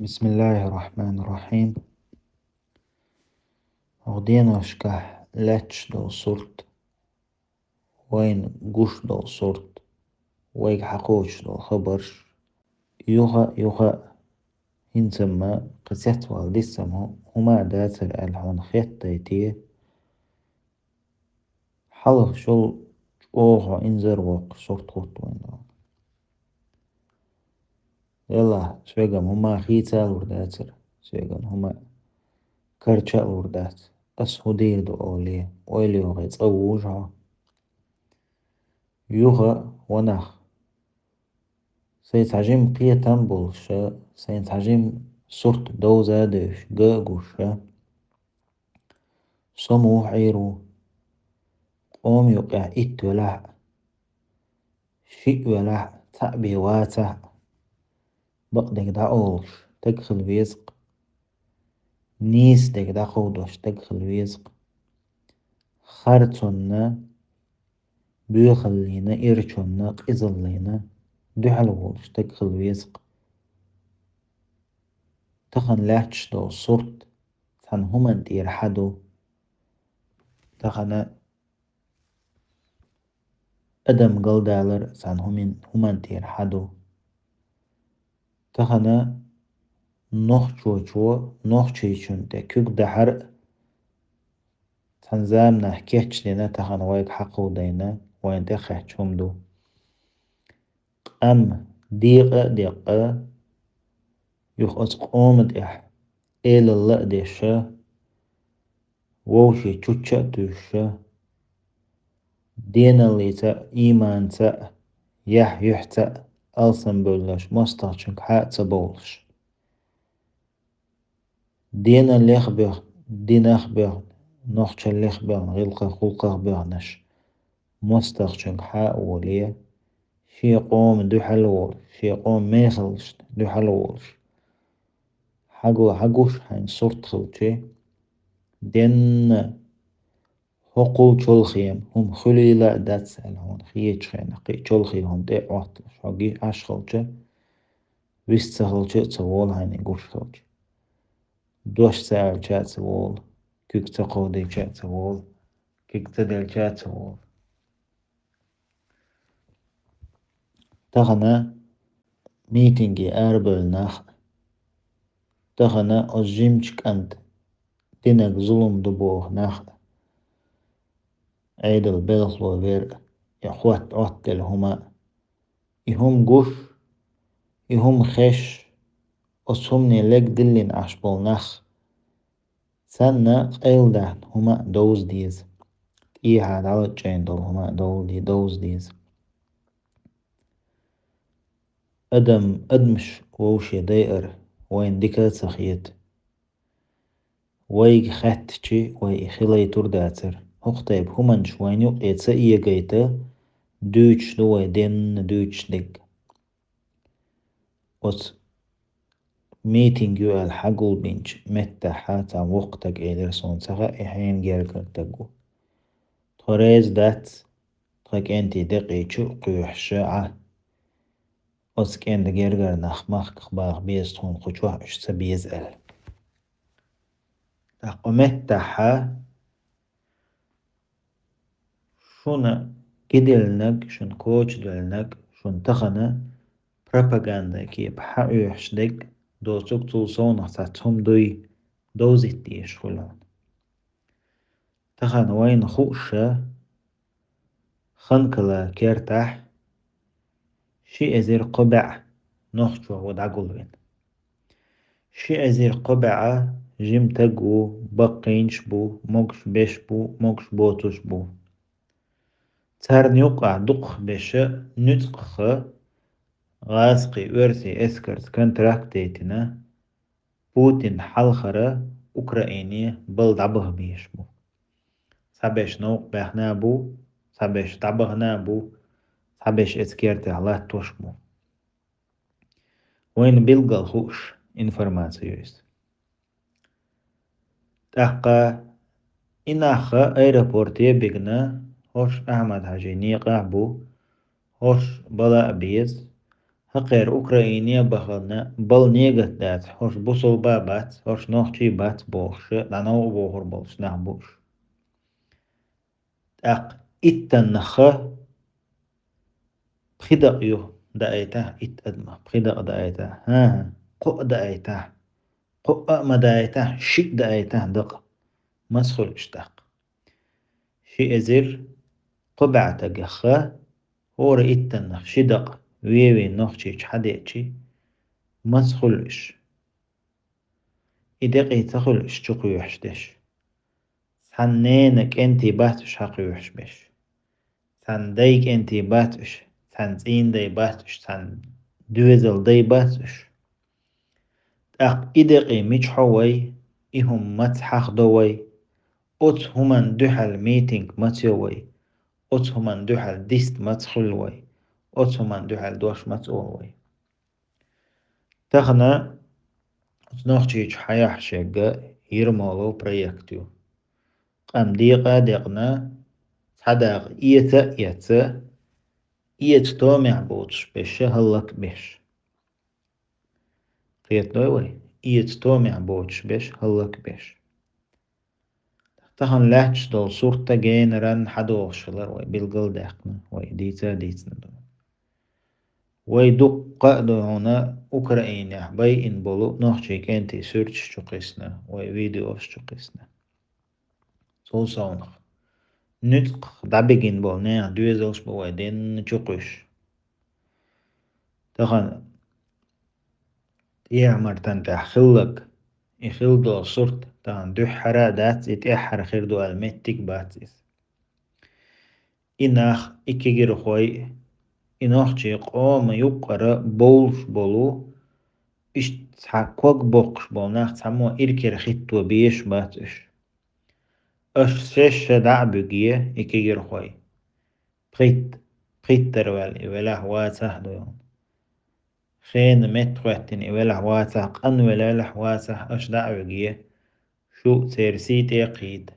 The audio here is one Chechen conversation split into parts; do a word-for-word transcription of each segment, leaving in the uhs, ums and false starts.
بسم الله الرحمن الرحيم. ХӀокху деношкахь лаьтташ долу сурт, вайна гуш долу сурт, вайга хьакхочуш долу хабарш, юха а, юха а, хӀинца-м кхин цецвала дисса-м хӀу-, хӀума а дацара аьлла хьуна хеттий те? Хьалха шул чӀогӀа хьо инзарвоккхуш сурт хӀутту вайна. Делахь, соьган хӀума хийца а лур дацара, соьган хӀума карча а лур дац. Ас хӀун дийр ду олий, ойла йохий цӀа вужу хьо. Юха а, ванах, сайн цхьа жима кхетам а болуша, сайн цхьа жима сурт довза а девзаш, ган а гуша, со муха Ӏийр ву? Къоман юкъехь итт велахь а, шиъ велахь а, цхьаъ бен вацахь а, бакъдерг дӀаолуш стаг хила веза-кх. Нийса дерг дӀакховдош стаг хила веза-кх. Харцонна, боьхаллина, ирчонна, къизаллина дуьхьал волуш стаг хила веза-кх. Тахана лаьтташ долу сурт цхьана хӀуманна тӀера хьа ду. Тахана адам галдалар цхьана хӀумин-, хӀуманна тӀера хьа ду. Тахана нохчочо нохчичунна тӀе куьг дахьар а цхьана заманахь кечдина, тахана вайга хьакховдийна, вайна тӀекхаьчча хӀума ду. Къам декъа а декъа, юха оцу къоман тӀехь элалла а деша, вовшийн чучча а туьйсуша, деналлица а, ийманца а, яхь-юьхьца а алсамбевллаш, мостагӀчуьнгахьа а ца бовлуш. Деналлех а боьхна, динах а боьхна, нохчаллех а боьхна, гӀиллакхах, гӀуллакхах а боьхнаш, мостагӀчуьнгахьа а волий, шен къоман дуьхьал а волуш, шен къоман мехаллашна дуьхьал а волуш. Хьаго-, хьагуш хьайна сурт хилча, денна хӀокхул чолхе хӀума хуьлийла а дац аьлла хьуна хетачу хенахь, кхин а чолхе хӀума тӀе а Ӏотталуш хьо ги-, Ӏаш хилча, вист ца хилча а ца волу хьайна и гуш хилча. Дош ца аьлча а ца волу, куьг ца кховдийча а ца волу, куьг ца делча а ца волу. Тахана митинге арабевлла нах а, тахана оцу жимачу кӀанта динарг зулам ду боху нах а, Ӏедал белхало вер а, я хӀотта Ӏоттаделла хӀума а, и хӀума гуш, и хӀума хезаш, оцу хӀумане лерг диллина Ӏаш болу нах, царна къайладаьхна хӀума а довза деза, тӀехьа дӀалачкъийна долу хӀума а довла-, довза деза. Адам, адамаш вовше дайар вайна дика а ца хета. Вайга хаьттичи, вай и хилайтур дацара. ХӀокху тайпа хӀуманаш вайна юкъе ца эгайта, дуьйцуш ду вай денна дуьйцуш дерг. Оцу митинг ю аьлла хьагулбинчу меттахьа цхьа воккха стаг элира суна, ца хаьа, и хьенан гергара стаг ву. Тхо реза дац, тхан кӀентий декъий чу а кхоьхьуш а, оцу кӀентан гергара нах махках баха беза тхуна, кху чохь уьш ца беза аьлла. ТӀаккха меттахьа шуна гидиллинарг, шуна кочадоьллинарг, шуна тахана пропаганда кепа хьаоьхуш дерг доцург цул совнаха цхьацца хӀума дуй, довзийта дезаш хуьлу хьуна. Тахана вайна хууша, Ханкала кертахь ши эзар кхо бӀе нохчо ву дӀагулвина. Ши эзар кхо бӀе жима стаг ву, баккхийнаш бу, могуш беш бу, могуш боцуш бу. Царна юккъахь дукхахберш нуьцкъаха гӀазкхийн, оьрсийн эскарца контракт яйтина, Путин хьалхара Украине бала дӀабаха безаш бу. Цхьаберш новкъа баьхна а бу, цхьаберш дӀабахана а бу, цхьаберш эцу кертехь латтош а бу. Вайна билггал хууш информаци ю иза. ТӀаккха и нах аэропорте а бигна, хӀорш Ахьмад-Хьаьжин некъахь а бу, хӀорш бала а беза, хӀокхара Украине бахана бала негат дац, хӀорш бусалба бац, хӀорш нохчий бац бохуш, дӀа новкъа бохур болуш нах бу уьш. ТӀаккха иттаннах пхи дакъа ю даийтахь, итт адма пхи дакъа даийтахь, хӀан-хӀа, кхоъ даийтахь, кхоъ а ма даийтахь, шиъ даийтахь дакъа. Маса хуьлу уьш тӀаккха? Ши эзар кхо бӀе тагах, хӀора иттаннах ши дакъа вен-вен Нохчийчу хьадеъчи, маса хуьлу уьш? И декъий ца хуьлу уьш чукхоьхьуш дерш? Цхьана ненан кӀентий бац уьш хьакхоьхьуш берш. Цхьана дай кӀентий бац уьш, цхьана цӀийнан дай бац уьш, цхьана доьзалан дай бац уьш. ТӀаккха и декъий мичахь вай, и хӀума маца хьахдо вай, оцу хӀуманна дуьхьал митинг маца йо вай, оцу хӀуманна дуьхьал дист маца хуьлу вай, оцу хӀуманна дуьхьал дош маца олу вай. Тахана оцу Нохчийчу хьаяхьа шегга Ермолов проект ю. Къам декъа а декъна, цхьа дакъа эца а эцна, эца томехь боцуш берш хӀаллак а беш. Кхетадой вай? Эца томехь боцуш берш хӀаллак а беш. Тахана лаьтташ долу сурт генаран хьадогӀуш хилар вай билгалдаьккхина, вай дийца а дийцина ду. Вай дуккха а ду хьуна Украинехь байина болу нохчий кӀентий суьрташ чу кхиссина, вай видеос чу кхиссина. Цул совнаха нуьцкъах дӀабигина болу нехан доьзалш бу вай денна чу кхуьссуш. Тахана тӀехьа-мартан тӀехь хилларг, и хилла долу сурт тахана дуьххьара а дац, и тӀаьххьара хир ду аьлла меттиг а бац иза. И нах, и кегирхой, и нохчий къоман юккъара бовлуш болу, иштта цхьа ког боккхуш болу нах цхьаммо иракарахӀитто безаш бац уьш. Аша шаьш-шаьш дӀа а буьгий, и кегирхой. Пхийтта-, пхийттара ваьлла и велахь вацахь а ду хьуна. Хенан метта хӀоьттина и велахь вацахь, къанвелла велахь вацахь, аша дӀа а вуьгий, шу церан сий тӀе а кхийда.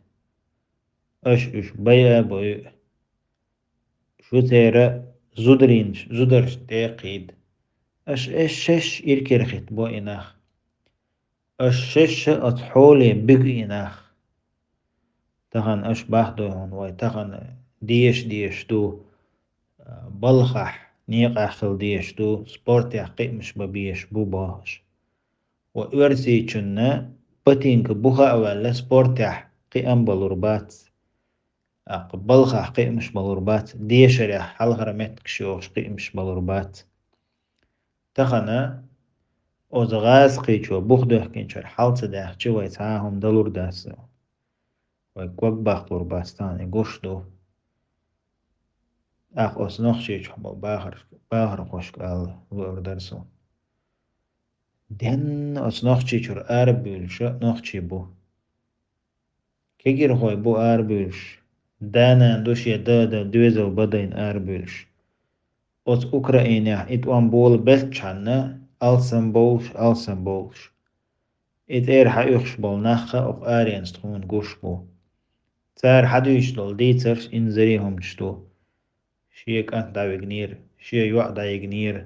Аша уьш бай а бойу, шу церан зударийнаш-, зударшна тӀе а кхийда. Аша, аша шаьш иракарахӀиттабо и нах. Аша шаьш-шаьш оцу хьоле буьгу и нах. Тахана аша бахдо хьуна, вай тахана деша дезаш ду, балхахь, некъахь хила дезаш ду, спортехь кхиамаш бан безаш бу бохуш. Вай Оьрсийчунна ботинка буха а ваьлла, спортехь кхиам балур бац. ТӀаккха балхахь кхиамаш балур бац, дешарехь хьалхара меттигаш йохуш кхиамаш балур бац. Тахана оцу гӀазкхичо бух доьхкинчуьра хьал ца даьхча, вай цхьа а хӀума далур дац. Вай ког баккхалур бац тахана, и гуш ду. ТӀаккха оцу Нохчийчохь болу бахарш-, бахархошка ала луур дара суна. Денна оцу Нохчийчуьра арабуьйлуша нохчий бу. Кегирхой бу арабуьйлуш. Да-нана ду шен да-да доьзал бан дайна арабуьйлуш. Оцу Украинехь и тӀом бола беллачхьанна алсам бовлуш, алсам бовлуш. И цӀера хьаоьхуш болу нахха окху аренца тхуна гуш бу. Цара хьадуьйцуш долу дийцарш инзаре хӀуманаш ду. Шен кӀант дӀавигнера, шен йоӀ дӀайигнера.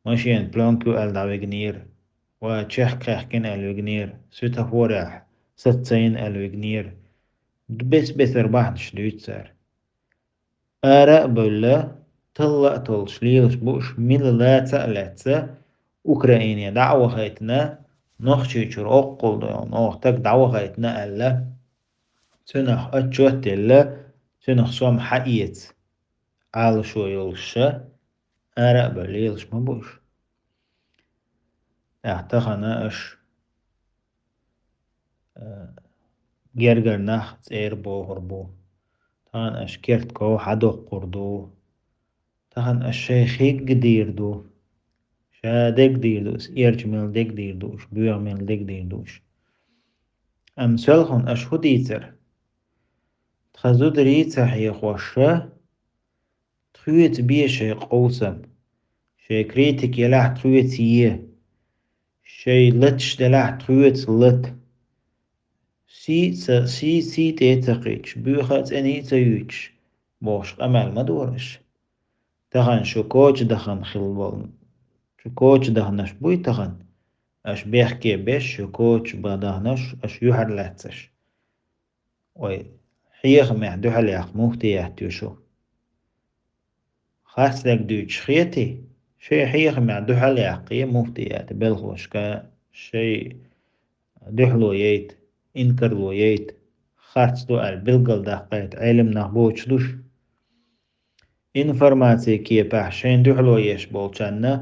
Машенан плёнка ю аьлла дӀавигнера, ва чехка хаьхкина аьлла вигнера, светофорехь сацийна аьлла вигнера. Бес-бесара бахьанаш дуьйцу цара. Ара а бевлла, талла а толлуш лелаш бу уьш, мила лаца а лаьцна, Украине дӀа а вахийтина, Нохчийчуьра оккхул ду хьуна, оха стаг дӀавахийтина аьлла, цуьнах отчет а елла, цуьнах сом хьаэца Ӏалашо йолуш ша, ара а бевлла лелаш ма бу уьш. ТӀаккха тахана аша, э, гергара нах цӀера бохур бу. Тахана аша керта ков хьадоккхур ду. Тахана аша шайн хигга дийр ду. Ша дерг дийр ду, аса эрча мел дерг дийр ду уьш, боьха мел дерг дийр ду уьш. Амма селхана аша хӀун дийцара? Тхан зударий ца хьехош ша, тхоьца бе шайн къовсам. Шайн критика елахь тхоьца е. Шайн латаш делахь тхоьца лата. Сий ца, сий, сий тӀе ца кхуьйтуш, боьха а цӀена а ца юьйтуш, бохуш къамел ма дора аша. Тахан шу коча дахана хила болу. Шу коча даханаш буй тахан? Аша бехке беш, шу коча ба даханаш, аша юьхьар лаьццаш. Ой, хьехамехь дуьхьал яккха муфтият ю шу. Харцлег дуьйцуш хетий? Шайн хьехамехь дуьхьал яккхий муфтият белхалошка, шайн дуьхьало яйта, инкарло яйта, харц ду аьлла билгалдаккхийта Ӏелам нах боцуш ду шу. Информаци кепахь шайн дуьхьало еш болчарна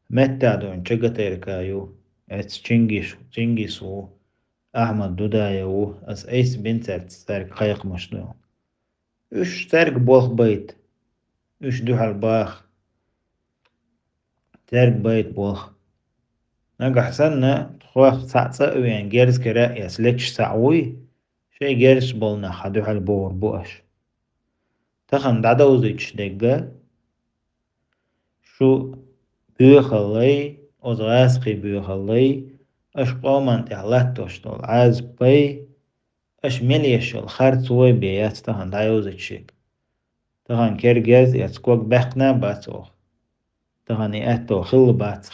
меттахь дуьйна чагатайрка ю. Эцу Чингис, Чингис ву, Ахьмад Дудаев ву, ас айса бина цаьрца цаьрга кхайкхамаш ду. Уьш цаьрга болх байта, уьш дуьхьал баха, цаьрга байта болх. Нагахь санна, тхох цхьаъ цӀа а веана, герз кара а эцна леташ цхьаъ вуй, шайн герзаш болу нах хьан дуьхьал богӀур бу аша. Тахана дӀадовзуьйтуш дегга, шу боьхаллай, оцу гӀазкхийн боьхаллай, аша къоман тӀехь латтош долу Ӏазапай, аша мел еш йолу харцой бен яц тахана дӀайовзуьйтуш ерг. Тахана кер герз эцна ког баьккхина а бац оха. Тахана и аьтто хилла бац.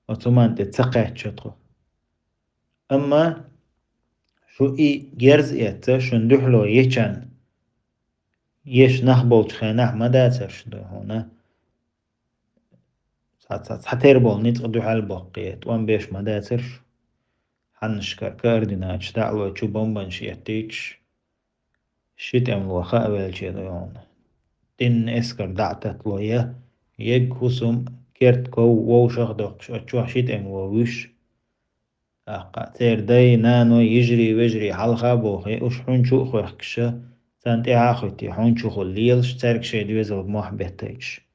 Оцу хӀуманна тӀе ца кхаьчча тхо. Амма шу и герз эцна, шуна дуьхьало ечарна, еш нах болчу хенахь ма дацара шу ду хьуна. Цхьа, цхьа, цхьатера болу ницкъ дуьхьал боккхий, тӀом беш ма дацара шу. Хьаннашкара координаташ дӀа а лой, чу бомбанаш эттийтуш, ши тӀемало хаа велча ду хьуна. Динна эскар дӀа а татло я, егг хӀусам, керт ков вовшах а доккхуш, оцу чохь ши тӀемало вуьш. ТӀаккха церан дай, наной, йижарий, вежарий хьалха а бохий, уьш хьуьнчу а хоьхкуша, царна тӀаьхьа а хӀуьттий, хьуьнчухула лелаш, цаьрга шайн доьзалга мохь беттийтуш.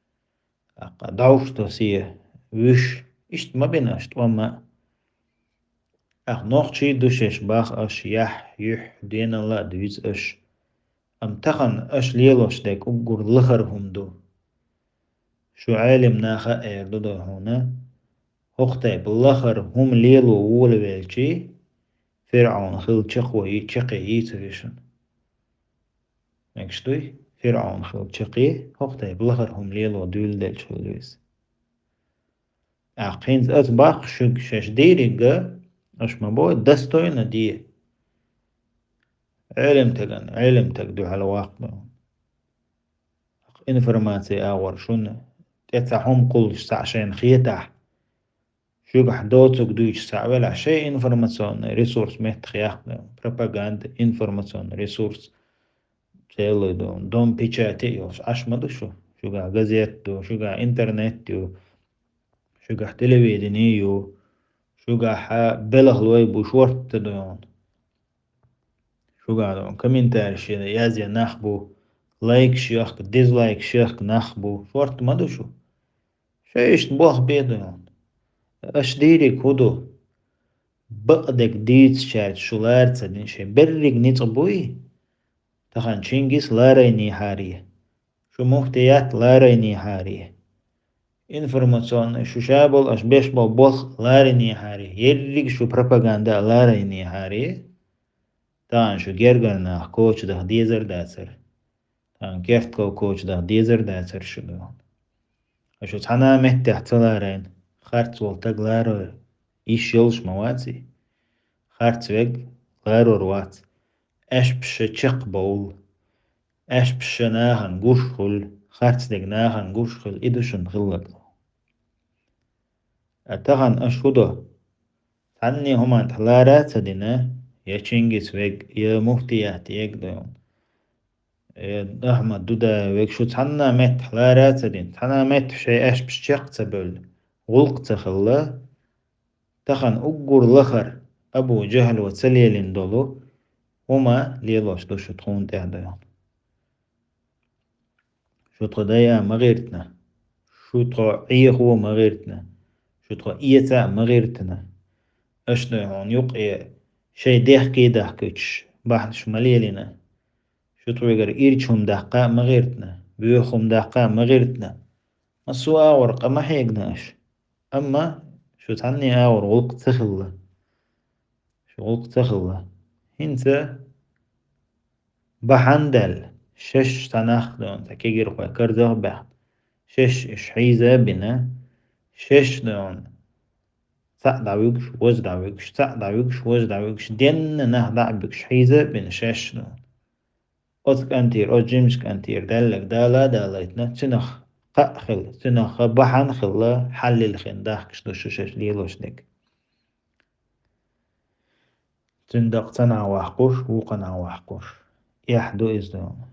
ТӀаккха дӀовш тосий, вуьш, иштта ма бина аша тӀом а. Ахь нохчий ду шаьш бах аша, яхь, юьхь, денал а дуьйцу аша. Амма тахана аша лелош дерг уггар лахара хӀума ду. Шу Ӏелам наха а эр ду ду хьуна, хӀокху тайпа лахара хӀума лело волавелчий, ФирӀавн хила чекхо йий-, чекхе йийцар ю шуна. Мегаш дуй? ФирӀавн хила чекхе, хӀокху тайпа лахара хӀума лело дуьйладелча хила веза. ТӀаккха хӀинца аса баккха шуьга шаьш дийриг а, аша ма бой, достойно де. Ӏелам таган, Ӏелам таг дуьхьал ваккха. Информаци агӀор шуна тӀе цхьа хӀума кхуллуш цхьаъ шайна хетахь, шуьгахь доцург дуьйцуш цхьаъ велахь, шайн информационный ресурс меттах яккха, пропаганда, информационный ресурс, целый дом, дом печати а йолуш, Ӏаш ма ду шу. Шуьгахь газет ду, шуьгахь интернет ю, шуьгахь телевидение ю, шуьгахь белхалой бу, шортта ду. Шуьгахь ду, комментарий шена язъян нах бу, лайкаш йохка, дизлайкаш йохка нах бу, шортта ма ду шу. Шайн иштта болх бе ду. Аша дийриг хӀун ду? Бакъдерг дийцачаьрца шу лара ца дина, шайн берриг ницкъ буй? Тахана Чингис ларайнехьарий? Шу муфтият ларайнехьарий? Информационный шу ша болу, аша беш болу болх ларайнехьарий? Ерриг шу пропаганда ларайнехьарий? Тахана шу гергара нах коча даха дезар дацара. Тахана кертков коча даха дезар дацара шу ду. Аша цхьана а меттехь ца ларайна, харц волу таг ларор йиш йолуш ма ваций? Харц верг ларор вац. Аьшпаш ша чекхбовла. Аьшпаш ша нахана гуш хуьлу, харц дерг нахана гуш хуьлу, и ду шуна хилларг. Ткъа тахана аша хӀун до? Цхьанне хӀуманна тӀехь лара а ца дина, я Чингис вег, я муфтият егг ду, я Ахьмад Дудаев вег, шу цхьанна а меттахь лара а ца дина, цхьанна а меттахь шайн аьшпаш чекх а ца бевлла, гӀуллакх а ца хилла, тахана уггар лахара Абу Джахьло ца лелийна долу хӀума лелош ду шу тхуна тӀехь ду. Шу тхо дайа а ма гӀиртина, шу тхо Ӏехо а ма гӀиртина, шу тхо эца а ма гӀиртина. Аша ду хьуна юккъе шайн дехке а дахкуьйтуш, бахьанаш ма лелийна. Шу тхоьгара ирча хӀума даккха а ма гӀиртина, боьха хӀума даккха а ма гӀиртина. Массо а агӀор къа ма хьегна аша. Амма шу цхьанне а агӀор гӀуллакх ца хилла. Шу гӀуллакх ца хилла. ХӀинца бахьана даьлла, шаьш цхьа нах а ду, цхьа кегирхой карзах а баьхна, Шаьш уьш хьийза а бина, шаьш дона цхьаъ дӀавуьгуш, важа дӀавуьгуш, цхьаъ дӀавуьгуш, важа дӀавуьгуш, денна нах дӀа а буьгуш, хьийза а бина шаьш дона. Оцу кӀантера, оцу жимачу кӀантера даьлларг дала а далийтина, цуьнах кхаъ хилла, цуьнах бахьана хилла, хьаллилхина дахкаш ду шу шаьш лелош дерг. Цуьнан дакъа ца нах ваккхуш, вукху нах ваккхуш. Эхь ду иза дона.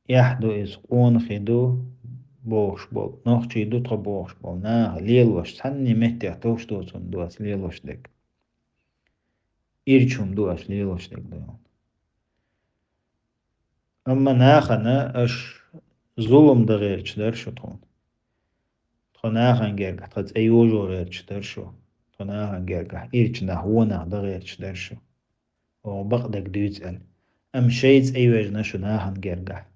Эхь ду иза, къонахий ду бохуш болу, нохчий ду тхо бохуш болу наха лелош, цхьанне меттехь товш доцунна ду ас лелош дерг. Ирча хӀума ду аш лелош дерг дона. Амма нахана аш зулам дан гӀерташ дара шу тхуна. Тхо нахана гергахь тхан цӀе йожо гӀерташ дара шу. Тхо нахана гергахь ирча нах, вонах дан гӀерташ дара шу. Оха бакъдерг дуьйцу аьлла. Амма шайн цӀе йоьжна шу нахана гергахь.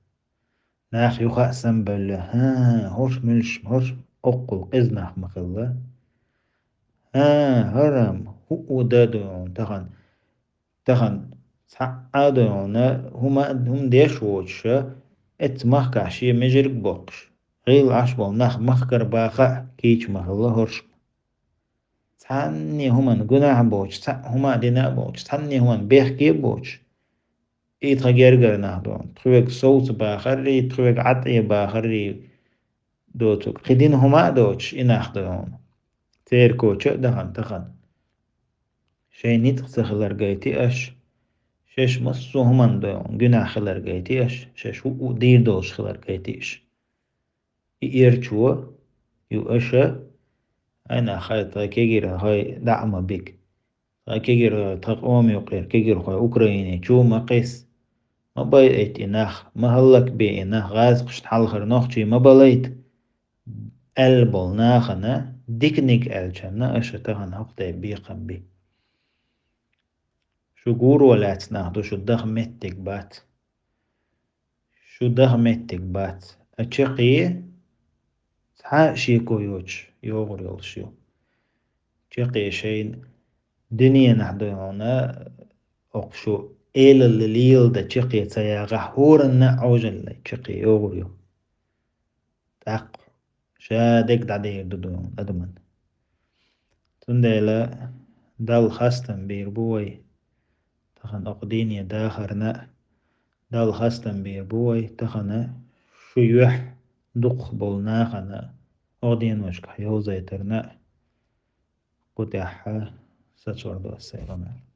Нах юха а самабевлла, хӀан, хӀорш муьлш, хӀорш оккхул къиза нах ма хилла. ХӀан, хӀара-м хӀуъу дан ду хьуна тахана. Тахана цхьа а ду хьуна хӀума, хӀума деш воцуша, эцца махкахь шен межарг а боккхуш, гӀийла Ӏаш болу нах махкара баха а кийча ма хилла хӀорш. Цхьанне хӀуманна гунахь а боцуш, цхьаъ хӀума а дина а боцуш, цхьанне хӀуманна бехке а боцуш, и тхан гергара нах дона. Тхоьга совца бахаррий, тхоьга ӀатӀе бахаррий доцург, кхин дина хӀума а доцуш, и нах дона. Церан коча а дахана тахана. Шайн ницкъ ца хилар гайти аш, шаьш массо а хӀуманна дона гунахь хилар гайти аш, шаьш хӀуъу дийр долуш хилар гайти аш. И эрчо ю аша, хьайна хай тхай кегира хай дӀа а ма биг. Тхай кегира тха къома юкъера кегирхой Украине чу ма кхес. Ма байайта и нах, ма хӀаллакбе и нах, гӀазкхашна хьалхара нохчий ма балайта аьлла болу нахана диканиг аьллачарна аша тахана хӀокху тайпа бекхам би. Шу гуро лаьцна нах ду, шу даха меттиг бац. Шу даха меттиг бац. А чаккхе цхьа а шеко йоцуш йогӀур йолуш ю. Чаккхе шайна дуьненахь ду хьуна, окху шу элалла леладан чаккхе ца ягӀахь, хӀоранна а Ӏожаллай чаккхе йогӀур ю. ТӀаккха ша дерг дӀадер ду дуьйна адаман. Цундела Далла хастам бийр бу вай тахана окху дийне дахарна а, Далла хастам бийр бу вай тахана шу юьхь дукхах болу нахана окху деношкахь йовзайтарна а, кху тӀаьхьа сацор ду ас сайн гӀамел.